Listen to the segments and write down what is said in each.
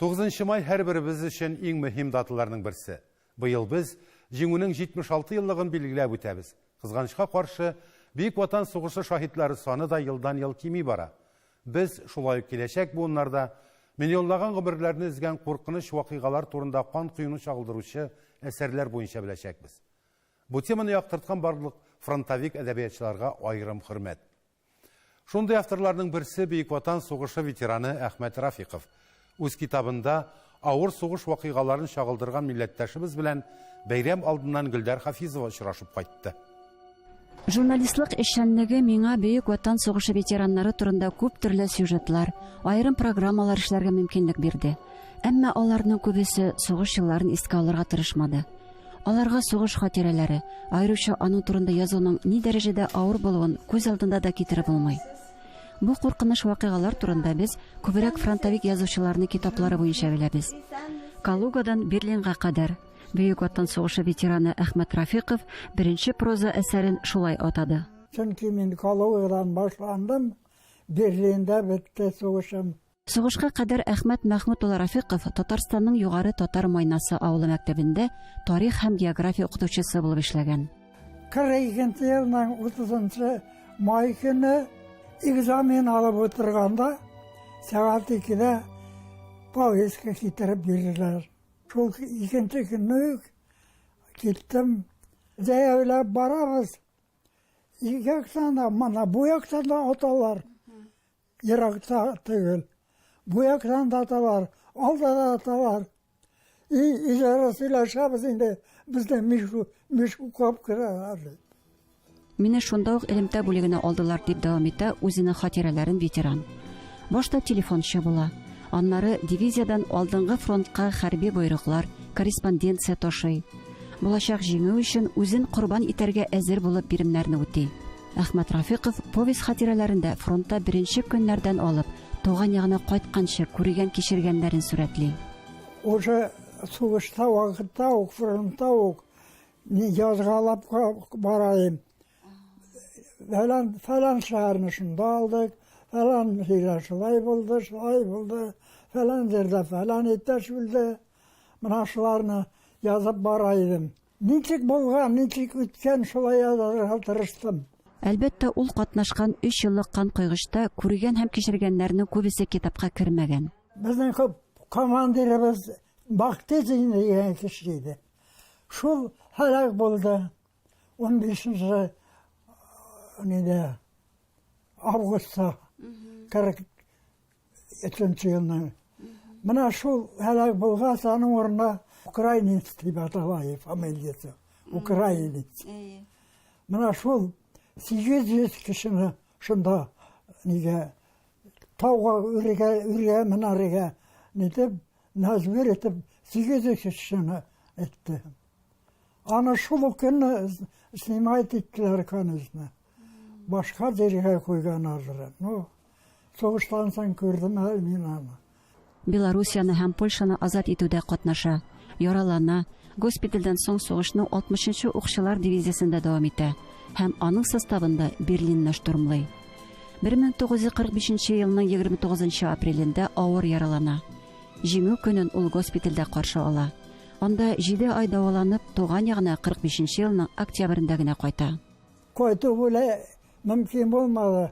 9 май һәрберебез өчен иң мөһим даталарның берсе. Быел без Җиңүнең 76 еллыгын билгеләп үтәбез. Кызганычка каршы, Бөек Ватан сугышы шаһитлары саны да елдан-ел кими бара. Без, шулай ук киләчәк буыннар да, миллионлаган гомерләрне өзгән куркыныч вакыйгалар турында кан коюны чагылдыручы әсәрләр буенча беләчәкбез. Бу теманы яктырткан барлык фронтовик әдәбиятчыларга аерым хөрмәт. Шундый авторларның берсе Бөек Ватан сугышы ветераны Әхмәт Рафиков. Үз китабында авыр сугыш вакыйгаларын чагылдырган милләттәшебез белән бәйрәм алдыннан Гөлдәр Хафизова очрашып кайтты. Журналистлык эшчәнлеге миңа Бөек Ватан сугышы ветераннары турында күп төрле сюжетлар, аерым программалар эшләргә мөмкинлек бирде. Әмма аларның күбесе сугыш елларын искә алырга тырышмады. Аларга сугыш хатирәләре, аеруча аның турында язуның ни дәрәҗәдә авыр булуын күз алдында да китереп булмый. Бу куркыныч вакыйгалар турында без күбрәк фронтовик язучыларның китаплары буенча беләбез. Калугадан Берлинга кадәр Бөек Ватан сугышы ветераны Әхмәт Рафиков беренче проза әсәрен шулай атады. Чөнки мин Калугадан башландым, Берлинда бетте сугышым. Сугышка кадәр Әхмәт Мәхмүт улы Рафиков Татарстанның Югары Татар Майнасы авылы мәктәбендә тарих һәм география укытучысы булып эшләгән. 42 елның 30 май көне экзамен алып утырганда сәгать 2-дә повестка китереп бирделәр. Шул икенче көнне үк киттем. Җәяүләп барабыз. Ике яктан да, мына бу яктан да аталар. Еракта түгел. Бу яктан да аталар, алда да аталар. И үзара сөйләшәбез инде, безне мишукап керәләр дип. Мине шунда ук элемтә бүлегенә алдылар, дип дәвам итә үзенең хатирәләрен ветеран. Башта телефончы була. Аннары дивизиядән алдынгы фронтка хәрби боерыклар, корреспонденция ташый. Булачак җиңү өчен үзен корбан итәргә әзер булып биремнәрне үти. Әхмәт Рафиков повесть хатирәләрендә фронтта беренче көннәрдән алып, туган ягына кайтканчы күргән-кичергәннәрен сурәтли. Уже сугышта вакытта ук, фронтта ук мин язгалап бараем. Фәлән, фәлән шәһәрне шунда алдык, фәлән җирдә шулай булды, шулай булды, фәлән җирдә фәлән иптәш үлде. Менә шуларны язып бара идем. Ничек булган, ничек үткән, шулай язарга тырыштым. Әлбәттә, ул катнашкан өч еллык канкойгычта күргән һәм кичергәннәрнең күбесе китапка кермәгән. Безнең командирыбыз Бахтизин дигән кеше иде. Шул һәлак булды. 15 нидә августта 40 Өченче елның. Менә шул һәлак булгач, аның урынына украинец дип атала фамилиясе. Украинец. Менә шул 800 кешене шунда нигә тауга үргә, үргә менәргә нитеп, мәҗбүр итеп 800 кешене этте. Аны шул ук көнне снимать иттеләр, конечно. Башка җиргә куйганнардыр. Ну, сугыштан соң күрдем әле мин аны. Белоруссияне һәм Польшаны азат итүдә катнаша, яралана, госпитальдән соң сугышны 60 нчы укчылар дивизиясендә дәвам итә һәм аның составында Берлинны штурмлый. 1945 нче елның 29 нчы апрелендә авыр яралана. Җиңү көнен ул госпитальдә каршы ала. Анда җиде ай дәваланып, туган ягына 45 нче елның октябрендә генә кайта. Кайту белән мөмкин булмады.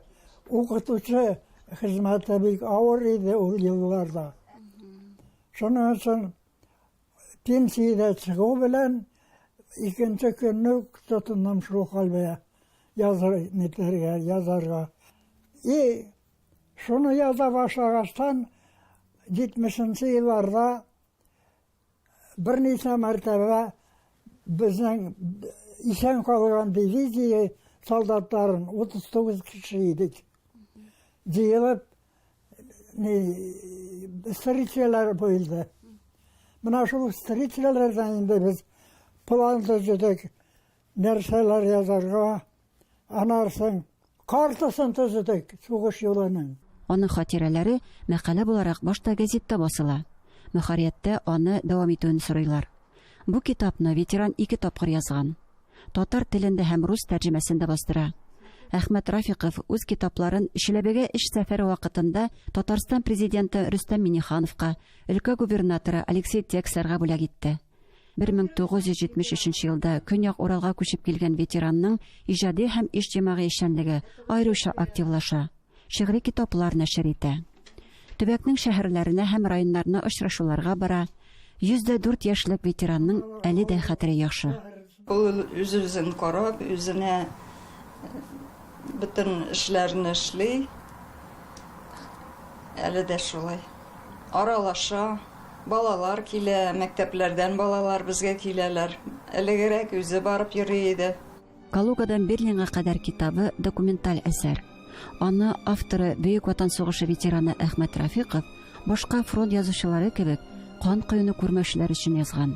Укытучы хезмәте бик авыр иде ул елларда. Шуның өчен пенсиядә чыгу белән икенче көнне үк тотындым шул хәлгә языр нитәргә, язарга. И шуны яза башлагачтан 70 елларда Берничә мәртәбә безнең исән калган дивизия солдатларын 39 кеше идек. Җыелып, ни, встречалар булды. Менә шул встречалардан инде без план төзедек, нәрсәләр язарга, Анарсың картасын төзедек сугыш юлының. Аның хатирәләре мәкалә буларак башта гәзиттә басыла. Мөхәррияттә аны дәвам итүен сорыйлар. Бу китапны ветеран ике тапкыр язган. Татар телендә һәм рус тәрҗемәсендә бастыра. Әхмәт Рафиков үз китапларын Чиләбегә эш сәфәре вакытында Татарстан президенты Рөстәм Миңнехановка, өлкә губернаторы Алексей Текслерга бүләк итте. 1973 елда Көньяк Уралга күчеп килгән ветеранның иҗади һәм иҗтимагый эшчәнлеге аеруча активлаша. Шигъри китаплар нәшер итә. Төбәкнең шәһәрләренә һәм районнарына очрашуларга бара. 104 яшьлек ветеранның әле дә хәтере яхшы. Ул үз-үзен карап, үзенә бөтен эшләрне эшли. Әле дә шулай. Аралаша. Балалар килә, мәктәпләрдән балалар безгә киләләр. Элегрәк үзе барып йөри иде. Калугадан Берлинга кадәр китабы документаль әсәр. Аны авторы Бөек Ватан сугышы ветераны Әхмәт Рафиков башка фронт язучылары кебек кан коюны күрмәүчеләр өчен язган.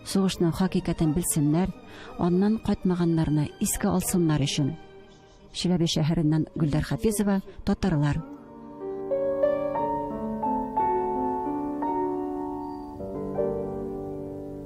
Сугышның хакыйкатен белсеннәр, аннан кайтмаганнарны искә алсыннар өчен. Чиләбе шәһәреннән Гөлдәр Хафизова, Татарлар.